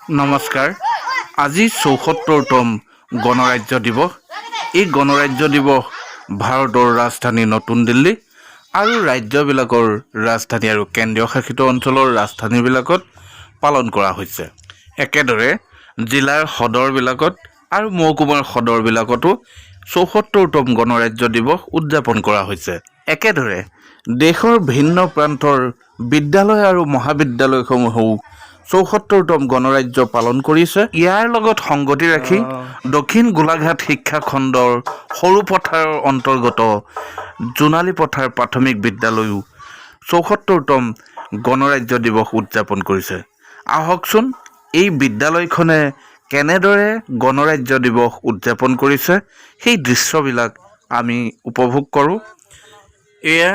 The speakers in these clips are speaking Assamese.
নমস্কাৰ। আজি 74তম গণৰাজ্য দিৱস। এই গণৰাজ্য দিৱস ভাৰতৰ ৰাজধানী নতুন দিল্লী আৰু ৰাজ্যবিলাকৰ ৰাজধানী আৰু কেন্দ্ৰীয় শাসিত অঞ্চলৰ ৰাজধানীবিলাকত পালন কৰা হৈছে। একেদৰে জিলাৰ সদৰবিলাকত আৰু মহকুমাৰ সদৰবিলাকতো 74তম গণৰাজ্য দিৱস উদযাপন কৰা হৈছে। একেদৰে দেশৰ ভিন্ন প্ৰান্তৰ বিদ্যালয় আৰু মহাবিদ্যালয়সমূহেও 74তম গণৰাজ্য পালন কৰিছে। ইয়াৰ লগত সংগতি ৰাখি দক্ষিণ গোলাঘাট শিক্ষা খণ্ডৰ সৰুপথাৰৰ অন্তৰ্গত জোনালী পথাৰ প্ৰাথমিক বিদ্যালয়ো 74তম গণৰাজ্য দিৱস উদযাপন কৰিছে। আহকচোন, এই বিদ্যালয়খনে কেনেদৰে গণৰাজ্য দিৱস উদযাপন কৰিছে, সেই দৃশ্যবিলাক আমি উপভোগ কৰোঁ। এয়া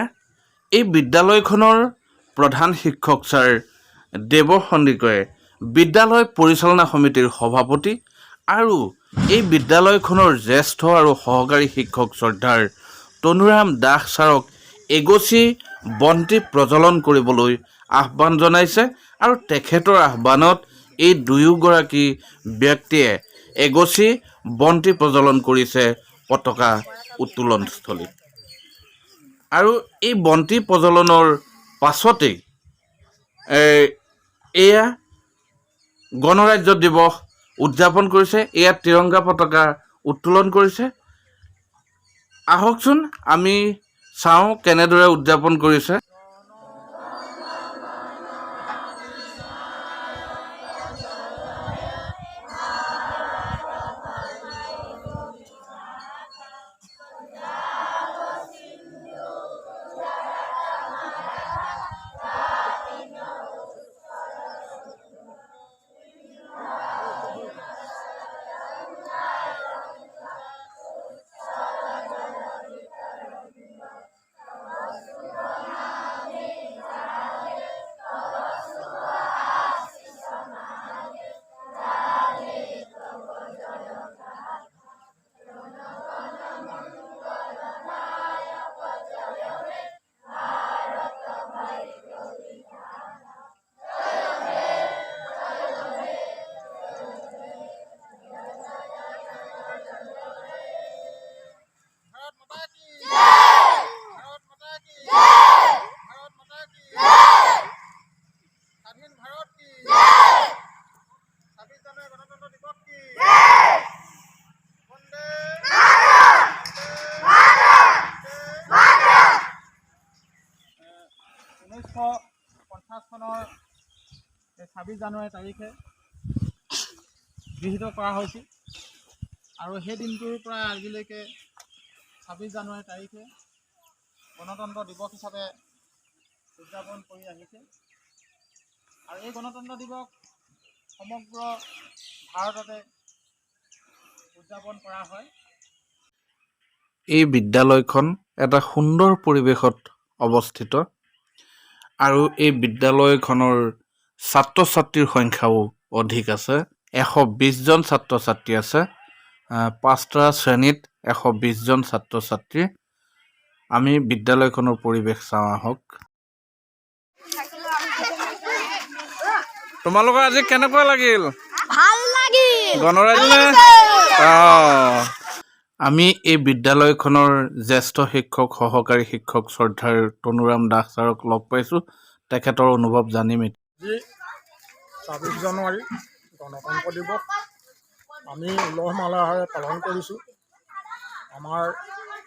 এই বিদ্যালয়খনৰ প্ৰধান শিক্ষক ছাৰ দেৱ সন্দিকৈয়ে বিদ্যালয় পৰিচালনা সমিতিৰ সভাপতি আৰু এই বিদ্যালয়খনৰ জ্যেষ্ঠ আৰু সহকাৰী শিক্ষক শ্ৰদ্ধাৰ তনুৰাম দাস ছাৰক এগছি বন্তি প্ৰজ্বলন কৰিবলৈ আহ্বান জনাইছে আৰু তেখেতৰ আহ্বানত এই দুয়োগৰাকী ব্যক্তিয়ে এগছি বন্তি প্ৰজ্বলন কৰিছে পতাকা উত্তোলনস্থলীত। আৰু এই বন্তি প্ৰজ্বলনৰ পাছতেই এয়া গণৰাজ্য দিৱস উদযাপন কৰিছে। এয়া তিৰংগা পতাকা উত্তোলন কৰিছে। আহকচোন, আমি চাওঁ কেনেদৰে উদযাপন কৰিছে। भारत माता की जय! भारत माता की जय! भारत माता की जय! স্বাধীন ভাৰত কি জয়! 26 জানুৱাৰী গণতন্ত্ৰ দিৱস কি জয়! বন্দে মাতৰম! 1950 চনৰ এই 26 জানুৱাৰী তাৰিখে গৃহীত কৰা হৈছিল আৰু সেই দিনটোৰ পৰা আজিলৈকে 26 জানুৱাৰী তাৰিখে গণতন্ত্ৰ দিৱস হিচাপে উদযাপন কৰি আহিছে। আৰু এই গণতন্ত্ৰ দিৱস সমগ্ৰ ভাৰততে উদযাপন কৰা হয়। এই বিদ্যালয়খন এটা সুন্দৰ পৰিৱেশত অৱস্থিত আৰু এই বিদ্যালয়খনৰ ছাত্ৰ ছাত্ৰীৰ সংখ্যাও অধিক আছে। 120জন ছাত্ৰ ছাত্ৰী আছে। পাঁচটা শ্ৰেণীত 120জন ছাত্ৰ ছাত্ৰী। আমি বিদ্যালয়খনৰ পৰিৱেশ চাওঁ আহক। তোমালোকৰ আজি কেনেকুৱা লাগিল? ভাল লাগিল। গণৰাজ্য। আমি এই বিদ্যালয়খনৰ জ্যেষ্ঠ শিক্ষক, সহকাৰী শিক্ষক শ্ৰদ্ধাৰ তনুৰাম দাস ছাৰক লগ পাইছোঁ। তেখেতৰ অনুভৱ জানিম এতিয়া। আজি 26 জানুৱাৰী গণতন্ত্ৰ দিৱস আমি উলহ মালহেৰে পালন কৰিছোঁ। আমাৰ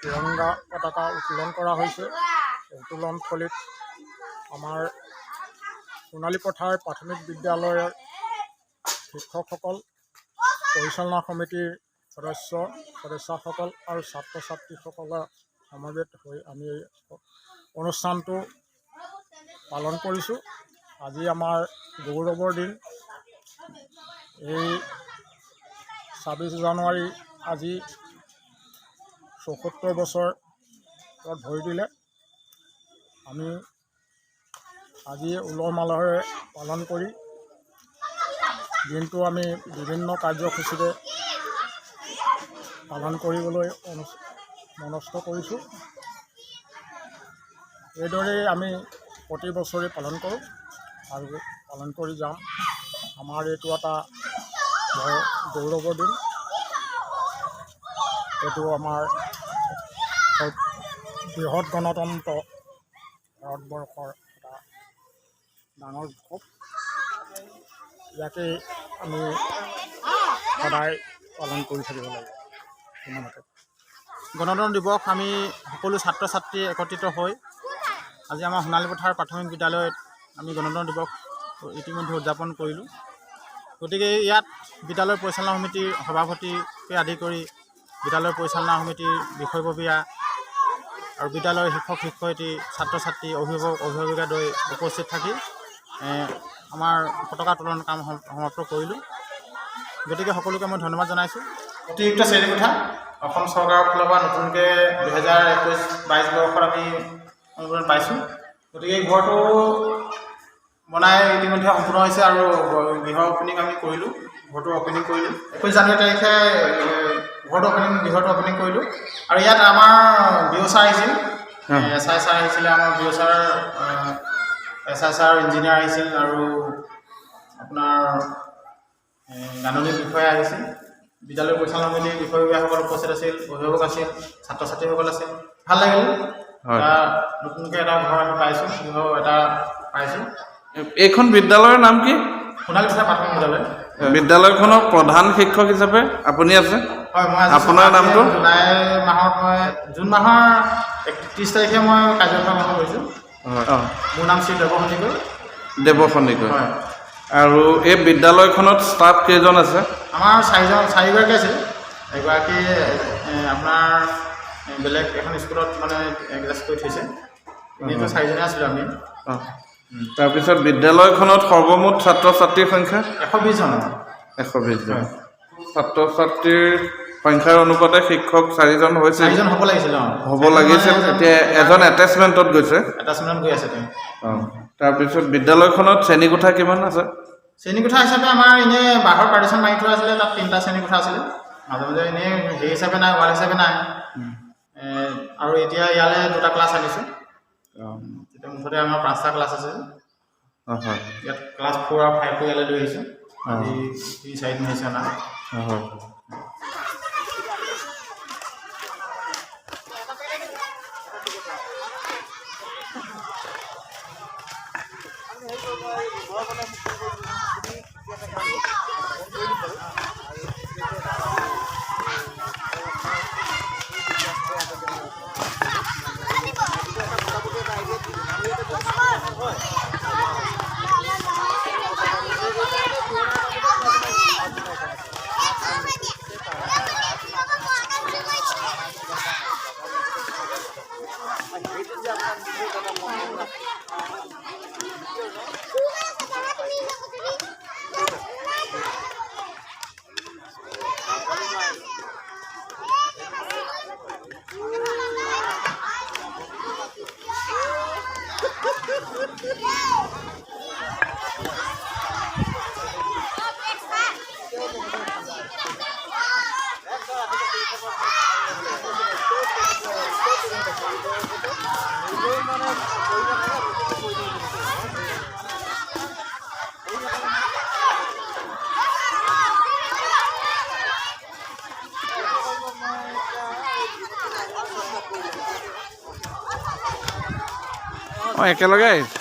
তিৰংগা পতাকা উত্তোলন কৰা হৈছে। উত্তোলনথলীত আমাৰ সোণালী পথাৰ প্ৰাথমিক বিদ্যালয়ৰ শিক্ষকসকল, পৰিচালনা সমিতিৰ সদস্য সদস্যাসকল আৰু ছাত্ৰ ছাত্ৰীসকলে সমবেত হৈ আমি এই অনুষ্ঠানটো পালন কৰিছোঁ। আজি আমাৰ গৌৰৱৰ দিন। এই 26 জানুৱাৰী আজি 74 বছৰত ভৰি দিলে। আমি আজি উলহ মালহেৰে পালন কৰি দিনটো আমি বিভিন্ন কাৰ্যসূচীৰে পালন কৰিবলৈ মনস্থ কৰিছোঁ। এইদৰেই আমি প্ৰতি বছৰে পালন কৰোঁ আৰু পালন কৰি যাম। আমাৰ এইটো এটা বৰ গৌৰৱৰ দিন। এইটো আমাৰ বৃহৎ গণতন্ত্ৰ ভাৰতবৰ্ষৰ এটা ডাঙৰ উৎসৱ। ইয়াকেই আমি সদায় পালন কৰি থাকিব লাগিব, ইমানতে। গণতন্ত্ৰ দিৱস আমি সকলো ছাত্ৰ ছাত্ৰী একত্ৰিত হৈ আজি আমাৰ সোণালী পথাৰ প্ৰাথমিক বিদ্যালয়ত আমি গণতন্ত্ৰ দিৱস ইতিমধ্যে উদযাপন কৰিলোঁ। গতিকে ইয়াত বিদ্যালয় পৰিচালনা সমিতিৰ সভাপতিকে আদি কৰি বিদ্যালয় পৰিচালনা সমিতিৰ বিষয়ববীয়া আৰু বিদ্যালয়ৰ শিক্ষক শিক্ষয়িত্ৰী, ছাত্ৰ ছাত্ৰী, অভিভাৱক অভিভাৱিকা লৈ উপস্থিত থাকি আমাৰ পতাকা তোলন কাম সমাপ্ত কৰিলোঁ। গতিকে সকলোকে মই ধন্যবাদ জনাইছোঁ। অতিৰিক্ত শ্ৰেণীকোঠা অসম চৰকাৰৰ ফালৰ পৰা নতুনকৈ 2021-22 বৰ্ষত আমি অনুদান পাইছোঁ। গতিকে এই ঘৰটো বনাই ইতিমধ্যে সম্পূৰ্ণ হৈছে আৰু গৃহ অ'পেনিং আমি কৰিলোঁ, ঘৰটো অ'পেনিং কৰিলোঁ। 21 জানুৱাৰী তাৰিখে ঘৰটো অ'পেনিং, গৃহটো অ'পেনিং কৰিলোঁ। আৰু ইয়াত আমাৰ বি অ' ছাৰ আহিছিল, এছ I sir আহিছিলে, আমাৰ B O sir, S I sir, engineer আহিছিল আৰু আপোনাৰ গাণনিক বিষয়া আহিছিল। বিদ্যালয় পৰিচালনা সমিতিৰ বিষয়ববীয়াসকল উপস্থিত আছিল, অভিভাৱক আছিল, ছাত্ৰ ছাত্ৰীসকল আছিল। ভাল লাগিল। এটা নতুনকৈ এটা ঘৰ আমি পাইছোঁ, গৃহ এটা পাইছোঁ। এইখন বিদ্যালয়ৰ নাম কি? সোণালী পথাৰ প্ৰাথমিক বিদ্যালয়। বিদ্যালয়খনৰ প্ৰধান শিক্ষক হিচাপে আপুনি আছে? হয়, মই আজি আপোনাৰ নামটো? জুলাই মাহত, মই জুন মাহৰ 31 তাৰিখে মই কাৰ্যভাৰ গ্ৰহণ কৰিছোঁ। মোৰ নাম শ্ৰী দেৱ সন্দিকৈ। দেৱ সন্দিকৈ। হয়। আৰু এই বিদ্যালয়খনত ষ্টাফ কেইজন আছে? আমাৰ চাৰিজন, চাৰিগৰাকী আছিল। এগৰাকী আপোনাৰ বেলেগ এখন স্কুলত মানে এডজাষ্ট কৰি থৈছে। এনেইতো চাৰিজনে আছিলোঁ আমি। তাৰপিছত বিদ্যালয়খনত সৰ্বমুঠ ছাত্ৰ ছাত্ৰীৰ সংখ্যা? 120জন। 120জন। হয়। ছাত্ৰ ছাত্ৰীৰ সংখ্যাৰ অনুপাতে শিক্ষক চাৰিজন হৈছে। চাৰিজন হ'ব লাগিছিল, অঁ। হ'ব লাগিছিল, এতিয়া এজন এটেচমেণ্টত গৈছে। এটাচমেণ্টত গৈ আছে তেওঁ। তাৰপিছত বিদ্যালয়খনত শ্ৰেণীকোঠা কিমান আছে? শ্ৰেণীকোঠা হিচাপে আমাৰ এনেই বাঁহৰ পাৰ্টিশ্যন মাৰি থোৱা আছিলে, তাত তিনিটা শ্ৰেণীকোঠা আছিলে। মাজে মাজে এনেই হেৰি হিচাপে নাই, ৱাল হিচাপে নাই। আৰু এতিয়া ইয়ালৈ দুটা ক্লাছ আনিছোঁ। তেতিয়া মুঠতে আমাৰ পাঁচটা ক্লাছ আছে। হয়। ইয়াত ক্লাছ 4 আৰু 5টো ইয়ালৈ লৈ আহিছোঁ। আজি 3-4 দিন হৈছে অনা। হয়। অঁ, একেলগে আহিছে।